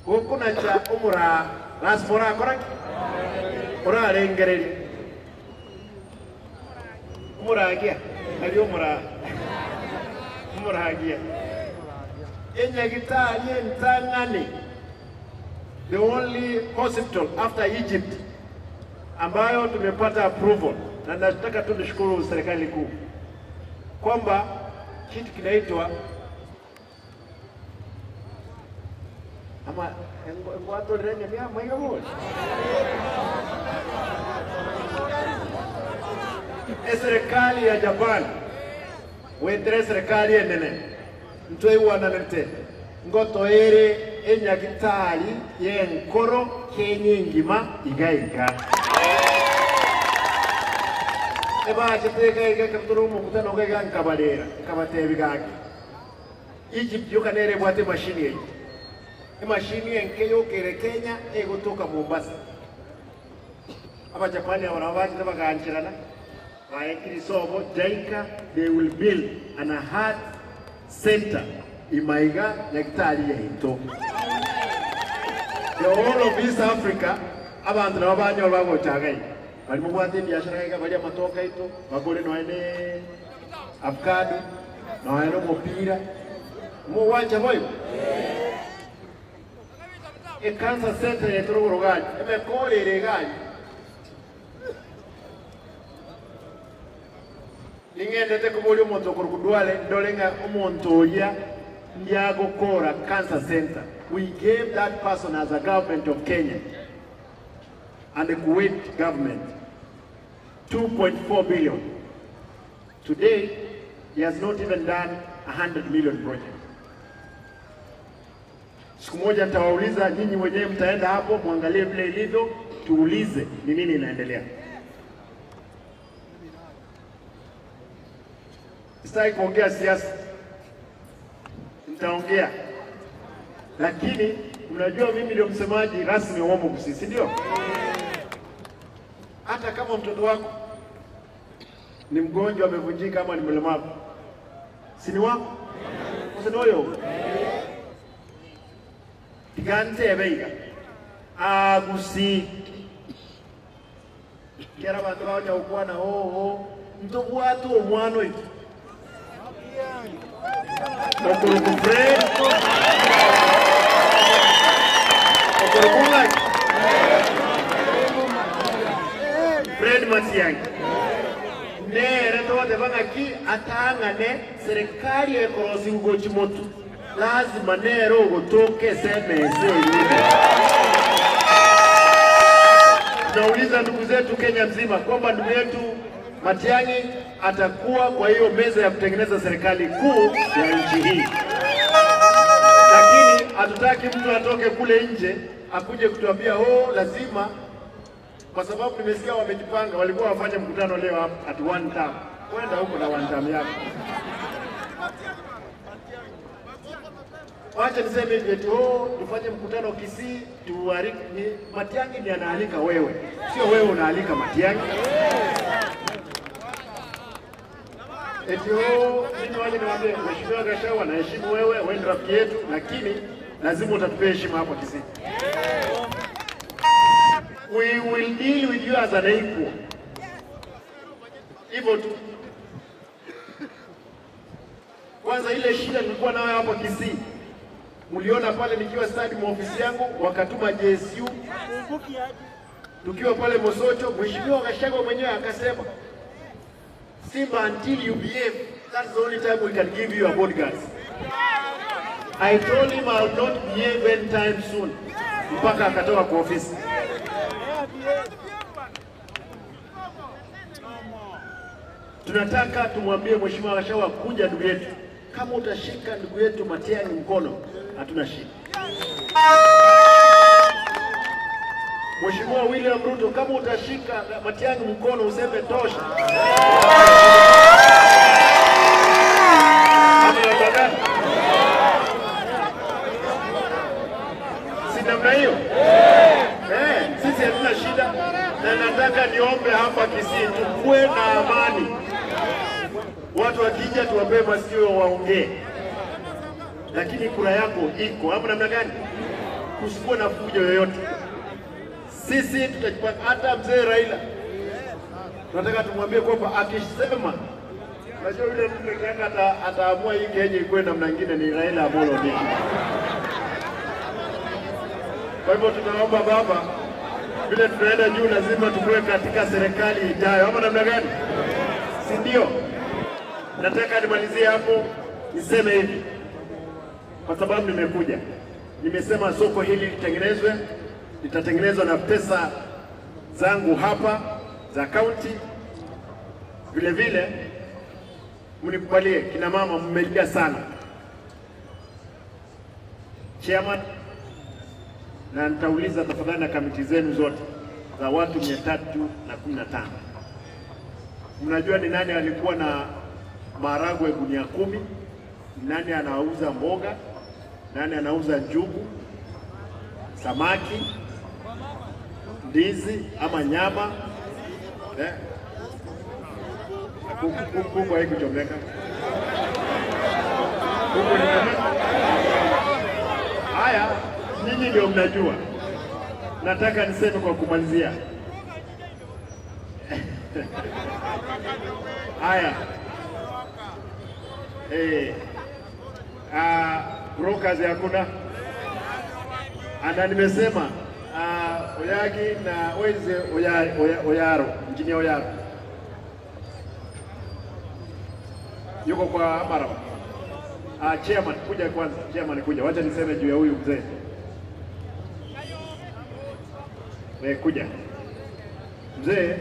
Gokunacha omura lasmora koraki orarengereria omuragia ari omura omuragia enyagitari entang'ani, the only hospital after Egypt ambayo tumepata approval, na nataka tu nishukuru serikali kuu kwamba kitu kinaitwa ama engwato renye mia maiga. Serikali ya Japan wetere serikali enene ntwe ngoto ere enyagitari yenkoro kenyingima igaiga eba cheteka iga kapturu mukutano ga nkabalera nkabatebigaki Egypt yokanere bwate mashini eyi emashini enke yokere Kenya egotoka Mombasa. Aba Japani abana baganchirana baekirisobo JICA, they will build an heart center imaiga nyagitari yaito. The whole of East Africa abantu nabo banyo bagochagai bali mubwate biashara iga bali amatoka ito bagore noene avocado noene mupira muwanja boyo e cancer center yetorogorogaji emekorere gaji ningendete kubuli omuntu okurukudwale ndolenga omuntu oya ndiagokora cancer center. We gave that person as a government of Kenya and the Kuwait government 2.4 billion. Today he has not even done 100 million project. Siku moja nitawauliza nyinyi wenyewe, mtaenda hapo muangalie vile ilivyo, tuulize ni nini inaendelea. Sitaki kuongea siasa, nitaongea, lakini mnajua mimi ndio msemaji rasmi wa Omogusii, si ndio? Hata kama mtoto wako ni mgonjwa amevunjika ama ni mlemavu, si ni wako? Usinoyo tigante ebeiga agusi kera bantu baonya okwana hoho ntobwatu omwana oyo Fred Matiang'i nere towatebang'aki atang'ane serikali ekorosi ugochi motu lazima nere ogotoke semese ile. Nauliza ndugu zetu Kenya mzima kwamba ndugu yetu Matiang'i atakuwa kwa hiyo meza ya kutengeneza serikali kuu ya nchi hii. Lakini hatutaki mtu atoke kule nje akuje kutuambia oh lazima, kwa sababu nimesikia wamejipanga, walikuwa wafanye mkutano leo hapa at one time. Kwenda huko na one time yako. Wacha niseme hivi eti oh tufanye mkutano Kisii tuarike. Ni Matiang'i ni anaalika wewe, sio wewe unaalika Matiang'i. Eti oh mimi waje niwaambie Mheshimiwa Gachagua naheshimu wewe, wewe ni rafiki yetu, lakini lazima utatupea heshima hapo Kisii. We will deal with you as an equal. Hivyo tu. Kwanza ile shida nilikuwa nayo hapo Kisii, mliona pale nikiwa stadi mwa ofisi yangu wakatuma JSU. Tukiwa pale Mosocho, Mheshimiwa Gachagua mwenyewe akasema Simba, until you behave, that's the only time we can give you a bodyguards. I told him I will not behave anytime soon. Mpaka akatoka kwa ofisi. Tunataka tumwambie Mheshimiwa Gachagua kuja ndugu yetu. Kama utashika ndugu yetu Matiang'i mkono, hatuna shida. Mheshimiwa William Ruto, kama utashika Matiang'i mkono useme tosha. Si namna hiyo? Sisi hatuna shida, na nataka niombe hapa Kisii tukue na amani. Watu wakija tuwape masikio waongee, lakini kura yako iko hapo namna gani? Kusikuwe na fujo yoyote. Sisi tutajipanga. Hata mzee Raila tunataka tumwambie kwamba akisema, unajua yule mtu peke yake ataamua hii Kenya ikuwe namna nyingine ni Raila Amolo Odinga. Kwa hivyo tunaomba baba, vile tunaenda juu lazima tukue katika serikali ijayo, ama namna gani? Si ndio? Nataka nimalizie hapo niseme hivi, kwa sababu nimekuja, nimesema soko hili litengenezwe, litatengenezwa na pesa zangu hapa za county. Vile vile mnikubalie, kina mama mmelia sana. Chairman, na nitauliza tafadhali na kamiti zenu zote za watu 315. Mnajua ni nani alikuwa na maharagwe gunia 10, nani anauza mboga, nani anauza njugu, samaki, ndizi ama nyama. Kuku haikuchomeka. Kuku ilichomeka. Haya, nyinyi ndio mnajua. Nataka niseme kwa kumalizia. Haya. Brokers hakuna. Ana nimesema Oyagi na Oize Oyaro, Engineer Oyaro. Yuko kwa Maraba. Chairman kuja kwanza, chairman kuja. Wacha niseme juu ya huyu mzee. Kuja. Mzee